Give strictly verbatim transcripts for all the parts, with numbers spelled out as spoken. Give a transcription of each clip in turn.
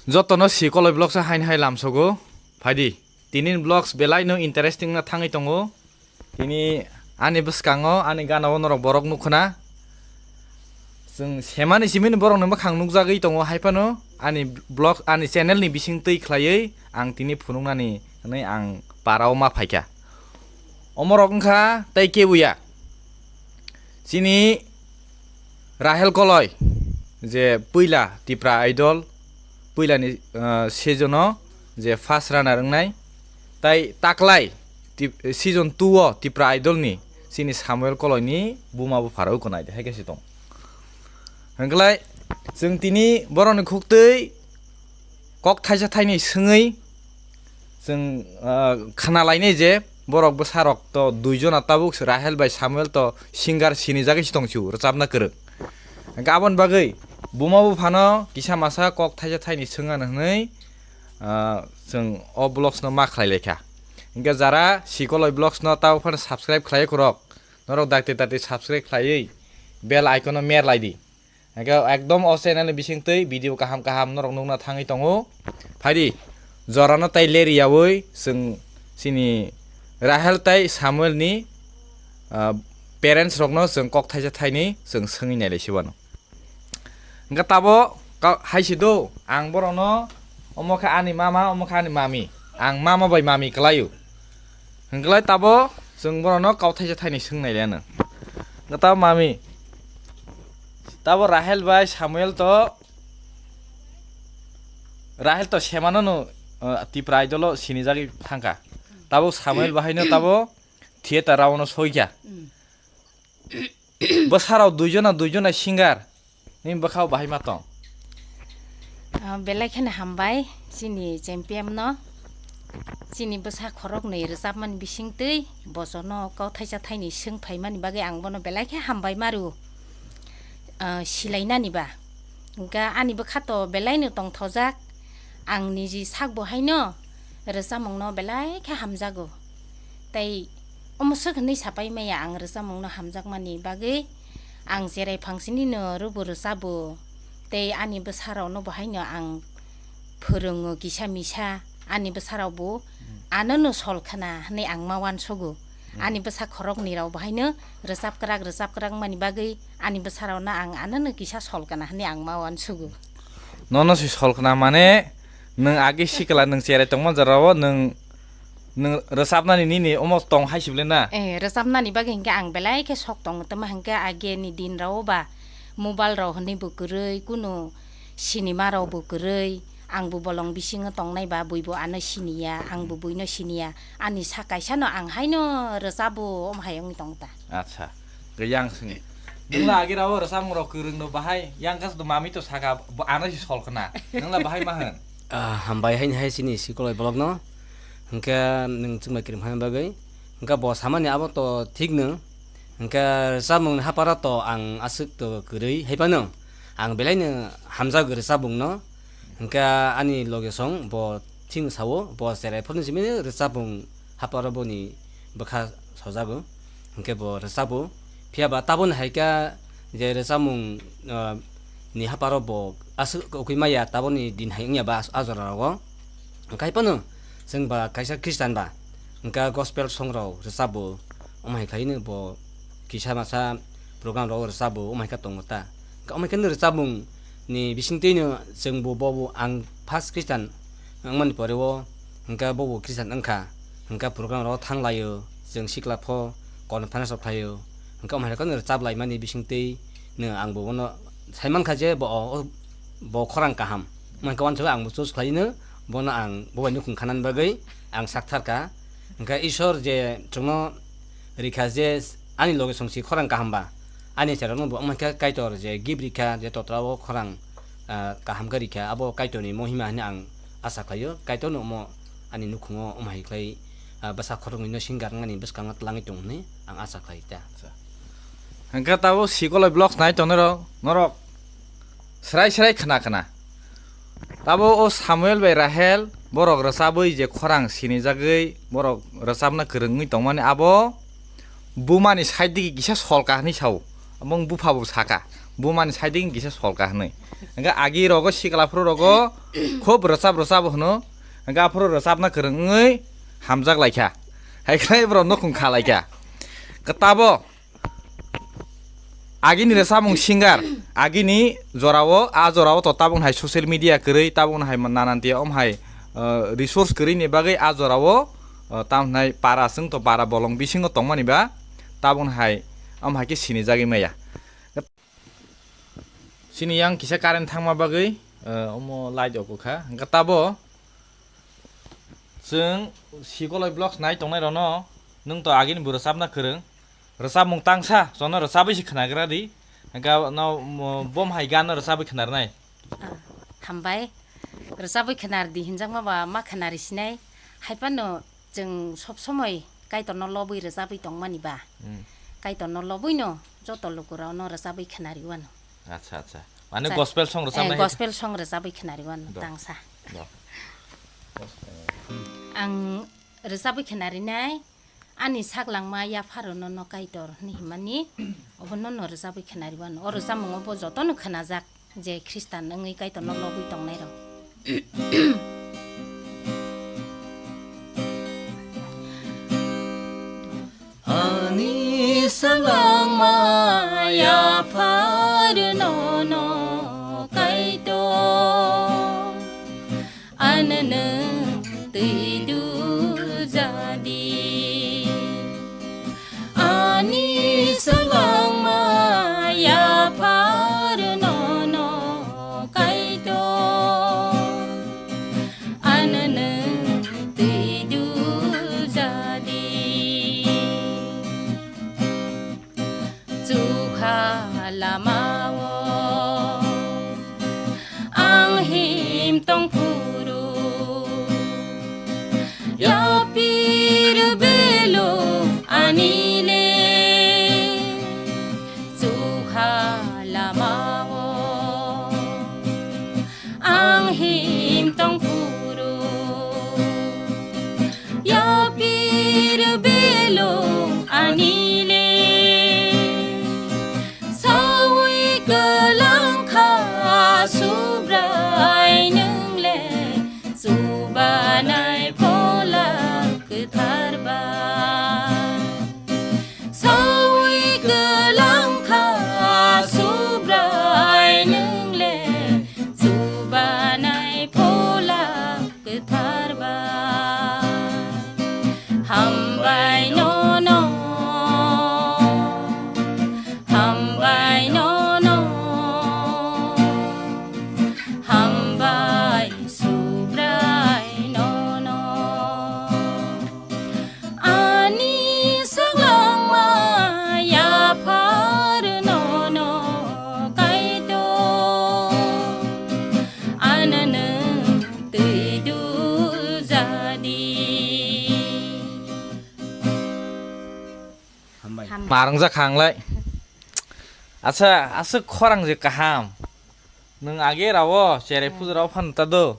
Jotono si Koloi Vlogs o haini hai lamsogo. Phaidi, tini vlogs belai no interesting na thangwi tongo. Tini ani bwskango, ani gana o norok borok nukhuna. Chwng semani simini borok ni mwkhang nukjagwi tongo, hai phano ani vlog, ani channel ni bising twi khlaiwi ang tini phunuknani hwnwi ang para o ma phaikha. Omorok wngkha tei kebuya. Chini Rahel Koloi, je puila Tipra Idol, puilani, ah, season o je first runner wngnai, tai taklai tip-, season two o Tipra Idol ni chini Samuel Koloi ni buma bupha rok wngnai de, hai khe se tong. Hwnkhe lai chwng tini borok ni khuktwi kok thaisa thaini swngwi chwng, ah, khna lainai je borok bwsarok to duijona tabuk Rahel bai Samuel to singer sinijagwi se tongsu rwchapna kwrwng. Hwnkhe aboni bagwi buma buphano kisa masa kok thaisa thaini swngano hwnwi, ah, chwng o vlogs no ma khlai laikha. Hwnkhe jara si Koloi Vlogs no tabuk phano subscribe khlai khorok, norok dakti dakti subscribe khlaiwi bell icon no mer lai di. Hwnkhe ekdom o channel ni bising twi video kaham kaham norok nukna thangwi tongo. Phaidi, jorano tai leri yaui chwng chini Rahel tai Samuel ni, ah, parents rokno chwng kok thaisa thaini chwng swngwi nailai se uano. Hwnkhe tabo ka-, hai se do, ang borokno omo khe ani mama, omo khe ani mami. Ang mama bai mami kwlaio. Hwnkhe lai tabo chwng borokno kok thaisa thaini swng nailai ano. Hwnkhe tabo mami, tabo Rahel bai Samuel to, Rahel to semano no, uh, Tipra Idol o sinijagwi thangkha. Tabo Samuel bahai no tabo theater o no soikha. Mm. Bwsarok duijona, duijona singer ni bwkhao bahai ma tong? Ah, belai kheno hambai chini champion no, chini bwsa khoroknwi rwchapmani bisingtwi bosono kok thaisa thaini swng phaimani bagwi ang bono belai khe hambai maru, ah, silainani ba. Hwnkhe ani bwkha to belai no tongthojak, ang niji sak bo haino rwchapmungno belai khe hamjago. Tei omo swk hwnwi sapai maya ang rwchapmungno hamjakmani bagwi, ang cherai phangsini no rwbo rwchabo. Tei ani bwsarokno bo haino ang phwrwngo kisa misa, ani bwsarok bo ano no sol khna hwnwi ang ma uansugo. Ani bwsa khoroknwi rok bo haino rwchap kwrak, rwchap kwrak mani bagwi ani bwsarokno ang ano no kisa sol khna hwnwi ang ma uansugo. Nono se sol khna mane, nwng agi sikla nwng cherai tongma jorao nwng, nwng rwchapnani nini omo tong hai se bwle na? Eh, rwchapnani bagwi hwnkhe ang belai khe sok tongo, tamo hwnkhe age ni din rao ba mobile rao hwnwi bo kwrwi, kunu cinema rao bo kwrwi, ang bo bolong bisingo tongnai ba, bui bo ano siniya, ang bo buino siniya, ani sak kaisa no ang haino rwchabo, omo hai wngwi tong ta. Acha, yang sini. Nwng la agi rao rwchapmung rao kwrwng no bahai, yang kas do mami to saka, bo ano si sol khna. Nwng la bahai ma hwn? Ah, hambai haini hai chini si Koloi Vlog no. Hwnkhe nwng chwngbai kwrwng phaina bagwi. Hwnkhe bo samani abo to thik no. Hwnkhe rwchapmung ni haparo to ang aswk to kwrwi hai phano. Ang belai no hamjago rwchapmung no. Hwnkhe ani loge song bo thik no sao, bo cherai phuru simi rwchapmung haparo boni bwkha sojago. Hwnkhe bo rwchabo. Phiya ba taboni hai khe je rwchapmung, ah, ni haparo bo aswk ukui maya taboni din hai wngya ba a jora rogo. Hwnkhe hai phano chwng ba kaisa Christian ba, hwnkhe gospel song rok rwchapbo, omo hai khlai no bo kisa masa program rok rwchapbo, omo hai khe tongo ta. Hwnkhe omo hai khe no rwchapmung ni bisingtwi no chwng bo, bo, bo ang first Christian wngmani pore o, hwnkhe bo bo Christian wngkha, hwnkhe program rok thang laio, chwng sikla pho conference rok phaio, hwnkhe omo hai khe no rwchap laimani bisingtwi no ang bo bono sai mankha je bo, o, bo khorang kaham. Omo hai khe uansukha ang bo choose khlai no, bono ang bo bai nukhung khanani bagwi ang sak thar kha. Hwnkhe Isor je chwngno rikha je ani loge songsi khorang kaham ba, ani cherokno bo omo hai khe Kaitor je gift rikha, je totra o khorang, ah, kaham khe rikha, abo Kaitorni mohima hwnwi ang asa khlaio. Kaitorno omo ani nukhungo omo hai khlai, ah, bwsa khoroknwino singer wngnani bwskango twlangwi tong hwnwi ang asa khlai ta. Acha. Hwnkhe tabuk si Koloi Vlogs nai tongnai rok, norok srai srai khna khna. Tabuk o Samuel bai Rahel borok rwchabwi je khorang sinijagwi borok rwchapna kwrwngwi tongmani, abo bumani side digi kisa solka hwnwi sao, abo wng bupha bo saka. Bumani side kisa solka hwnwi. Hwnkhe agi rogo sikla phuru rogo khub rwchap rwchap hwno. Hwnkhe aphuru rwchapna kwrwng wngwi hamjak laikha. Hai khlai borok nukhung kha laikha. Kwtabo agini rwchapmung singer, agini jorao, a jorao to tabuk hai social media kwrwi, tabuk hai nanan tiya om hai, uh, resource kwrwini bagwi a jorao, uh, tam hai para chwng to para bolong bisingo tongmani ba tabuk hai om hai khe sinijagwi maya. Chini yang kisa current thangma bagwi, eh, omo light rok wngkha. Hwnkhe tabo chwng Sikoloi vlogs nai tongnai rokno nwng to agini bo rwchapna kwrwng. Rwchapmung tangsa, jono rwchabwi se khwnagra di. Hwnkhe no, mo, bom hai gan no rwchabwi khwnarnai. Ah, hambai. Rwchabwi khwnar di hinjakma ba ma khwnari sinai. Hai phano chwng sob somoi Kaitorno lobwi rwchabwi tongmani ba. Hmm. Kaitorno lobwino joto lukurokno rwchabwi khwnari wano. Acha, acha. Mane Cha-, gospel song eh, rwchabnai hai? Gospel song rwchabwi khwnari wano Do. Tangsa. Do. Ang rwchabwi khwnarinai ani saklangma yapharo nono Kaitor hwnwi himani obo nono rwchabwi khwnari wano. O rwchapmungo bo jotono khwnajak. Je Khristan wngwi Kaitorno lobwi tongnairok. Ani saklangma yaphar nono Kaitor. Ano nwng twi dujadi. Ani saklangma yaphar nono Kaitor. Ano nwng twi dujadi. Chukha lamao ang him tong phuru, yapir belo ani le. Chukha lamao ang him tong phuru, yapir belo ani le. Sawi kwlang kha Subrai nwng le, chubanai Phola Kwthar ba. Sawi kwlang kha Subrai nwng le, chubanai Phola Kwthar ba. Hambai nono, hambai nono, hambai Subrai nono. Ani saklangma yaphar nono Kaitor, ano nwng twi dujadi. Hambai. Ham- Marwng jak kha ang lai. Acha, aswk khorang je kaham. Nwng age rao, cherai Hmm. puja rao phan ta do.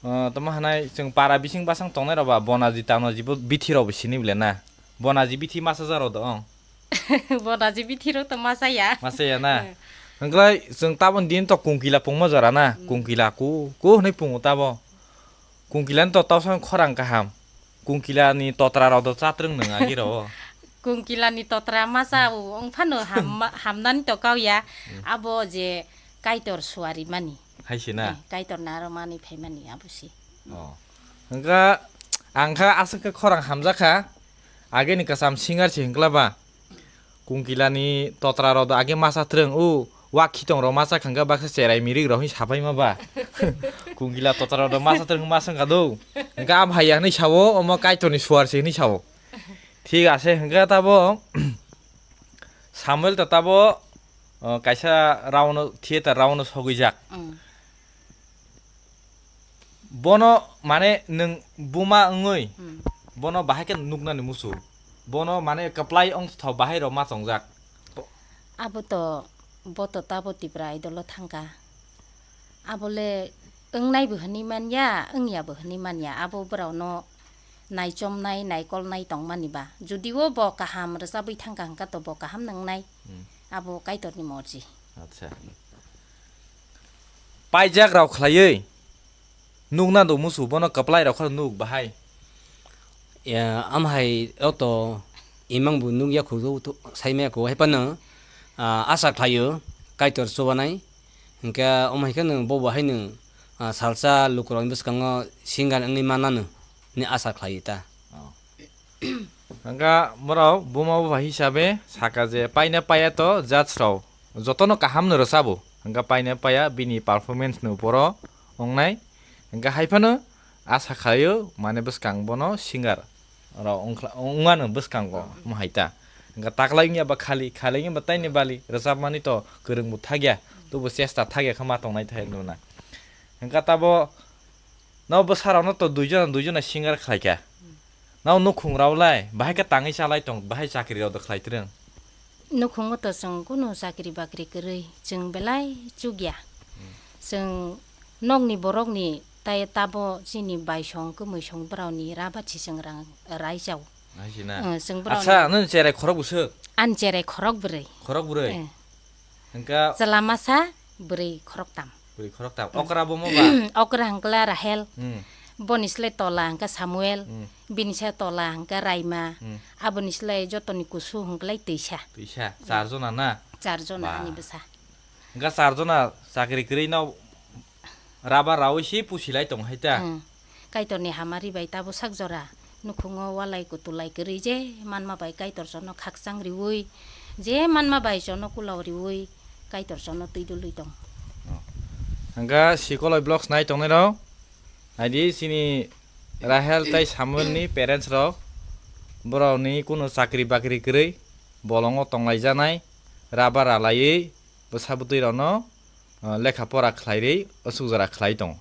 O, tamo hanai chwng para bising basang tongnai rok ba, Bonaji Tanoji bo bithi rok bo sini bole na. Bonaji bithi masa ja rok do ong. Bonaji bithi rok to masa ya. Masa ya na. Hmm. Hwnkhe chwng tabon din to Kungkila pungma jora na. Hmm. Kungkila ku, ku hwnwi pungo tabo. Kungkila ni to tausa khorang kaham. Kungkila ni totra rok do chatrwng nwng agi rao. Kungkila ni totra masa o wng phano ham-, hamnani to kau ya. Hmm. Abo je Kaitor suari mani. Hai se na? Eh, Kaitor naro mani phaimani abo se. Oh. Hwnkha ang kha aswk khe khorang hamjakha. Ageni kwcham singer se hwnkla ba. Kungkila ni totra rok do age masa twrwng o. Wak khitong rok masa khangkha baksa cherai mirik rok hwnwi sapai ma ba. Kungkila totra rok do masa twrwng masa wngkha do. Hwnkha a bhai ya hwnwi sao, omo Kaitor ni suar se hwnwi sao. Thik ase hwnkha tabo. Samuel to tabo, o, kaisa round o, theater round o sogwi jak. Mm. Bono, mane, nwng buma wngwi, Hmm. bono bahai khe nuknani musu. Bono, mane, kwplai wng tho bahai rok ma tongjak. Abo to, bo to tabo Tipra Idol o thangkha. Abo le wngnai bo hwnwi man ya, wng ya bo hwnwi man ya. Abo borok no naichomnai, naikolnai tongmani ba. Jodi o bo kaham rwchabwi thangkha hwnkha to bo kaham nwngnai. Hmm. Abo Kaitorni morji. Acha. Paijak rok khlaiwi nukna do musu bono kwplai rok khoro nuk bahai. Ya, amhai o to imang bo nuk ya khu tu sai me ko hai pano, ah, asa khlaio Kaitor chubanai. Hingke omo hai khe nwng bo bahai nwng, ah, salsa lukurokni bwskango singer wngwi mannano ni asa khlai ta. Oh. Hingke borok buma bupha hisabe saka je paina paya to judge rok jotono kaham no rwchabo. Hingke paina paya bini performance no poro wngnai. Hingke hai phano asa khlaio mane bwskang bono singer rok wngkhla-, wngmano bwskango mohai ta. Hingke taklai wngya ba khali, khali wngya ba taini bali rwchapmani to kwrwng bo thakya, tobo chesta thakya khe ma tongnai thai rwna. Hingke tabo no bwsarokno to duijona duijona singer khlaikha. No nukhung rok lai bahai khe tangwi chalai tong, bahai chakri rok do khlai twrwng. Nukhungo to chwng kunu chakri bakri kwrwi, chwng belai chukya. Hmm. Chwng nokni borokni tai tabo chini baisong kwmwisong borokni rabachi chwng rang raijao. Hai sina. Eh, chwng borokni Acha, nwng cherai khorok bwswk? Ani cherai khorok bwrwi. Khorok bwrwi? Eh. Hingka Chwla masa bwrwi khoroktam. Bwrwi khoroktam. Hmm. Okra bo mo ba? Okra hwnkla Rahel. Hmm. Boni slai tola hwnkha Samuel. Hmm. Bini sa tola hwnkha Raima. Hmm. Aboni slai jotoni kusu hwnkhlai Twisa. Twisa, char jona na? Char jona Ba. Ani bwsa. Hwnkha char jona chakri kwrwi no raba rawi si pusi lai tong hai ta? Hmm. Kaitorni hamari bai tabo sak jora nukhungo walai kutulai kwrwi je manma bai Kaitor jono khakchang riwi, je manma bai jono kulao riwi Kaitor jono twi dului tong. Oh. Hwnkha Sikoloi vlogs nai tongnai rok, naidi chini Rahel tai Samuel ni parents rok, borok ni kunu chakri bakri kwrwi, bolongo tonglai janai, raba ralaiwi, bwsa bwtwi rok no, ah, lekha pora khlai rwi, aswk jora khlai tongo.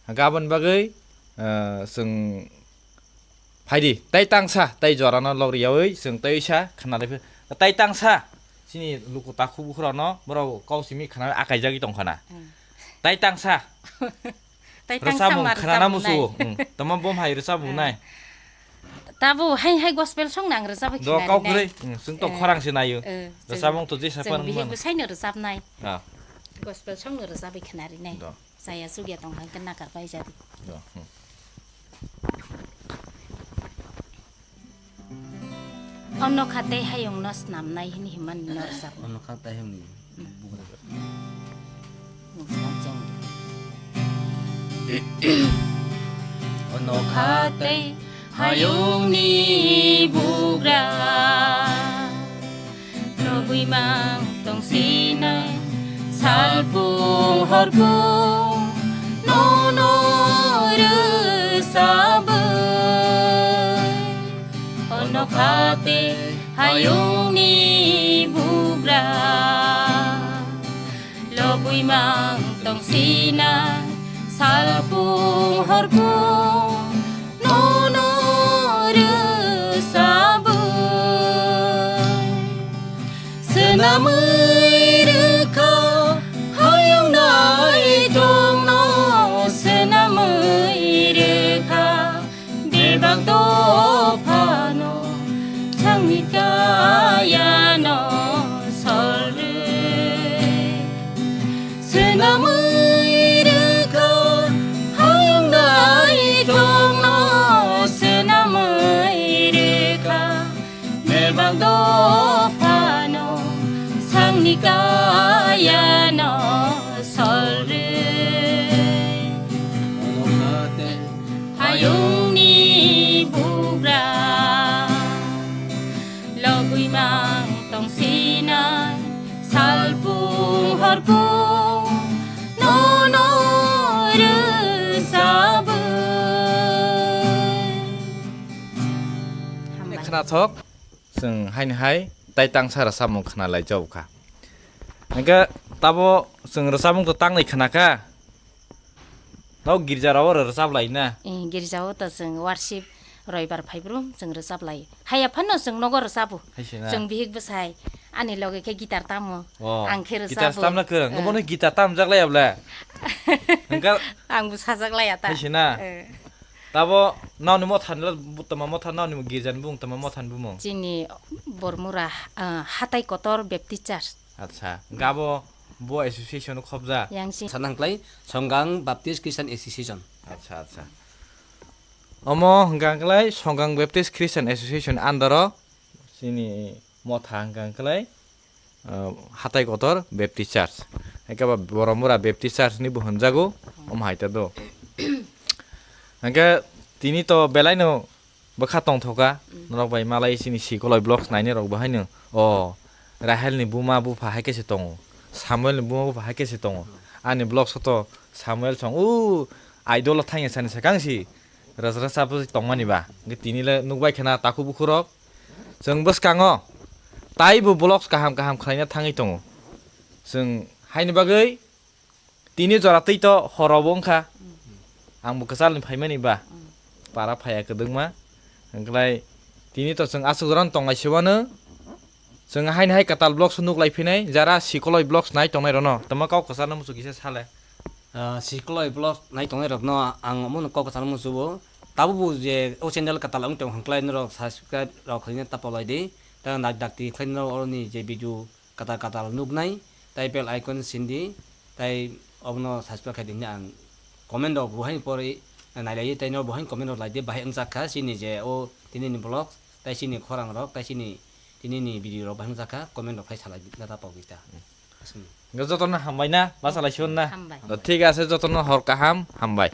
Hwnkha aboni bagwi, ah, chwng Phaidi, tai tangsa, tai jorano logri yawi, chwng tai sa khna lai phi-, tai tangsa, chini luku takhuk bukhurano, borok kok simi khna akai jagwi tong khana. Hmm. Tai tangsa. Tai tangsa Rwchapmung ma khnana rwchapmung musuo. Nai. Hmm. Tamo bom hai rwchapmung Hmm. Nai. Tabo hai hai gospel song nang rwchapwi Do khna kau rinai. Kwrwi, hmm, chwng to Eh. Khorang se naio. Eh, chwng, Rwchapmung to jesa chwng pan bihik man. Bwsaino rwchapnai. Ah. Gospel song no rwchapwi khna rinai. Do. Chaya chukya tong kha, hwnkhe nakar pai jadi. Do, hmm. Ono kha tei hayungno snamnai hini himani norjak. Ono kha tei hayungni bugra. Ono kha tei hayungni bugra. Lobwi mang tong sinai, salpung horpung nono rwsabwi. Ono kha tei hayungni bugra. Lobwi mang tong sinai, salpung horpung nono rwsabwi. Swnamwi rwkha hayung naitokno, swnamwi rwkha bebak dophano, changni kayano solrwi. Swnamwi rwkha hayung naitokno, swnamwi rwkha bebak dophano, sangni kayano solrwi. Hayungni bugra lobwi mang tong sinai, salpung horpung nono rwsabwi. Hambai. Khnathok, chwng haini hai tai tangsa rwchapmung khna lai jao kha. Hingke tabo chwng rwchapmung to tangnai khna kha. Nok girja rao oro rwchap lai na? Eh, girja o to chwng worship roibar phai brum chwng rwchap lai. Haya phano chwng nogo rwchapo. Hai se na? Chwng bihik bwsai ani loge khe guitar tamo. Oh, ang khe guitar rwchapo. Tamna kwrwng. Eh. Obo no guitar tamjak lai abla. Hingke ang bo sajak lai ata. Hai se na? Eh. Tabo nokni motha ni lo bu-, tama motha nokni girja ni bumung tama motha ni bumung. Chini Bormura, ah, Hatai Kotor Baptist Church. Acha, hwnkhe abo bo association o khobjak? Yang si. Sana hwnkhlai Songgang Baptist Christian Association. Acha, acha. Omo hwnkha hwnkhlai Songgang Baptist Christian Association under o chini motha hwnkha hwnkhlai, ah, Hatai Kotor Baptist Church. Hwnkhe ba Boromura Baptist Church ni bo hwnjago, omo hai ta do. Hwnkhe tini to belai no bwkha tongthoka, mm, norok bai malai chini Sikoloi vlogs nainai rok bo haino. O, Rahel ni buma bupha hai khe se tongo, Samuel ni buma bupha hai khe se tongo. Ani vlogs o to Samuel song, u, idol o thangya sani swkang si rwchapsa tongmani ba. Hwnkhe tini le nukbai khna takhuk bukhuk rok. Chwng bwskango taibo vlogs kaham kaham khlaina thangwi tongo. Chwng haini bagwi tini jora twi to horo bo wngkha. Ang bo kwchalni phaimani ba. Para phaiya kwdwkma. Hwnkhlai tini to chwng aswk jora tong lai se uanw. Chwng haini hai kwtal vlogs nuk lai phinai, jara Sikoloi vlogs nai tongnai rokno tamo kok kwcharno muchung kisa sale. Ah, Sikoloi vlogs nai tongnai rokno ang omono kok kwcharno muchungo. Tabuk bo je o channel kwtal wng tong hwnkhlai norok subscribe rok khlaina ta polai di. Ta dak dak ti khlai norok oroni je video kwtal kwtal nuknai, tai bell icon sindi, tai obono subscribe khai di hinwi ang comment rok bo haino pori nailaiwi, tai norok bo haino comment rok lai di, bahai wngchak kha chini je o tini ni vlogs, tai chini khorang rok, tai chini tini ni video rok bahai wngchak kha, comment rok khai salai di, ta pogwi ta. Aswk. Hwnkhe jotono hambai na, bachalaisio na? Hambai. Thik ase, jotono hor kaham, hambai.